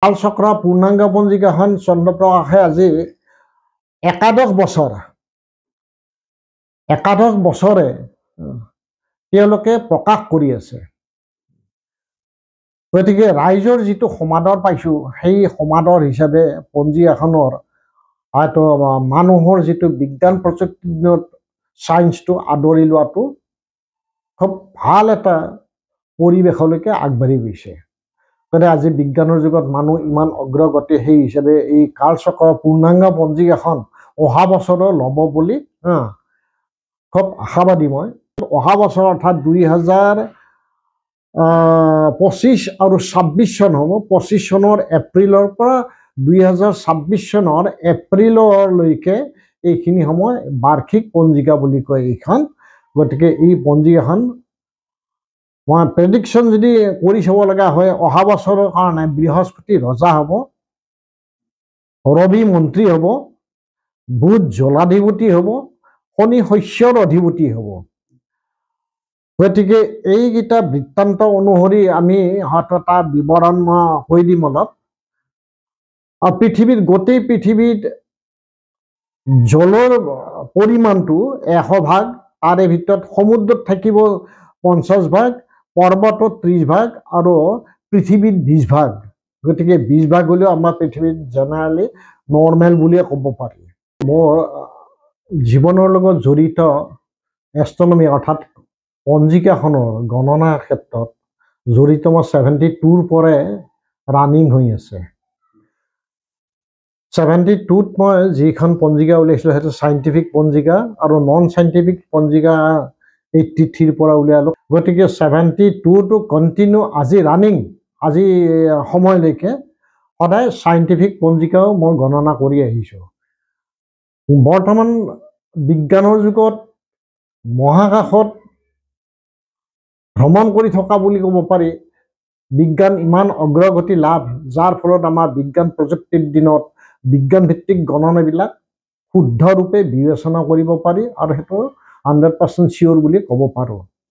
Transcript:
কালচক্ৰ পূৰ্ণাংগ পঞ্জিকাখন চন্দ্ৰপ্ৰকাশে আজি একাদশ বছৰ, একাদশ বছৰে তেওঁলোকে প্ৰকাশ কৰি আছে। গতিকে ৰাইজৰ যিটো সমাদৰ পাইছোঁ, সেই সমাদৰ হিচাপে পঞ্জিকাখনৰ হয়তো মানুহৰ যিটো বিজ্ঞান প্ৰযুক্তিৰ দিনত ছায়েন্সটো আদৰি লোৱাটো খুব ভাল এটা পৰিৱেশলৈকে আগবাঢ়ি গৈছে। গতিকে আজি বিজ্ঞানৰ যুগত মানুহ ইমান অগ্ৰগতি, সেই হিচাপে এই কালচক্ৰ পূৰ্ণাংগ পঞ্জিকাখন অহা বছৰো ল'ব বুলি খুব আশাবাদী মই। অহা বছৰ অৰ্থাৎ 2025 আৰু 26 চন হ'ব। 25 চনৰ এপ্ৰিলৰ পৰা 2026 চনৰ এপ্ৰিললৈকে এইখিনি সময় বাৰ্ষিক পঞ্জিকা বুলি কয় এইখন। গতিকে এই পঞ্জিকাখন মই প্ৰেডিকশ্যন যদি কৰি চাব লগা হয়, অহা বছৰৰ কাৰণে বৃহস্পতি ৰজা হ'ব, ৰবি মন্ত্ৰী হ'ব, বুধ জলাধিপতি হ'ব, শনি শস্যৰ অধিপতি হ'ব। গতিকে এইকেইটা বৃত্তান্ত অনুসৰি আমি হয়তো তাৰ বিৱৰণ মই কৈ দিম অলপ। আৰু পৃথিৱীত, গোটেই পৃথিৱীত জলৰ পৰিমাণটো 100 ভাগ, তাৰে ভিতৰত সমুদ্ৰত থাকিব 50 ভাগ, পৰ্বতত 30 ভাগ আৰু পৃথিৱীত 20 ভাগ। গতিকে 20 ভাগ হ'লেও আমাৰ পৃথিৱীত জেনেৰেলি নৰ্মেল বুলিয়ে ক'ব পাৰি। মোৰ জীৱনৰ লগত জড়িত এষ্ট্ৰনমি অৰ্থাৎ পঞ্জিকাখনৰ গণনাৰ ক্ষেত্ৰত জড়িত মই 72ৰ পৰাই ৰানিং হৈ আছে। 72ত মই যিখন পঞ্জিকা উলিয়াইছিলোঁ, সেইটো চাইণ্টিফিক পঞ্জিকা, আৰু নন চাইণ্টিফিক পঞ্জিকা 83ৰ পৰা উলিয়ালোঁ। গতিকে 72টো কণ্টিনিউ আজি ৰানিং, আজি সময়লৈকে সদায় চাইণ্টিফিক পঞ্জিকাও মই গণনা কৰি আহিছোঁ। বৰ্তমান বিজ্ঞানৰ যুগত মহাকাশত ভ্ৰমণ কৰি থকা বুলি ক'ব পাৰি। বিজ্ঞান ইমান অগ্ৰগতি লাভ, যাৰ ফলত আমাৰ বিজ্ঞান প্ৰযুক্তিৰ দিনত বিজ্ঞানভিত্তিক গণনাবিলাক শুদ্ধৰূপে বিবেচনা কৰিব পাৰি আৰু সেইটো 100% চিয়'ৰ বুলি ক'ব পাৰোঁ।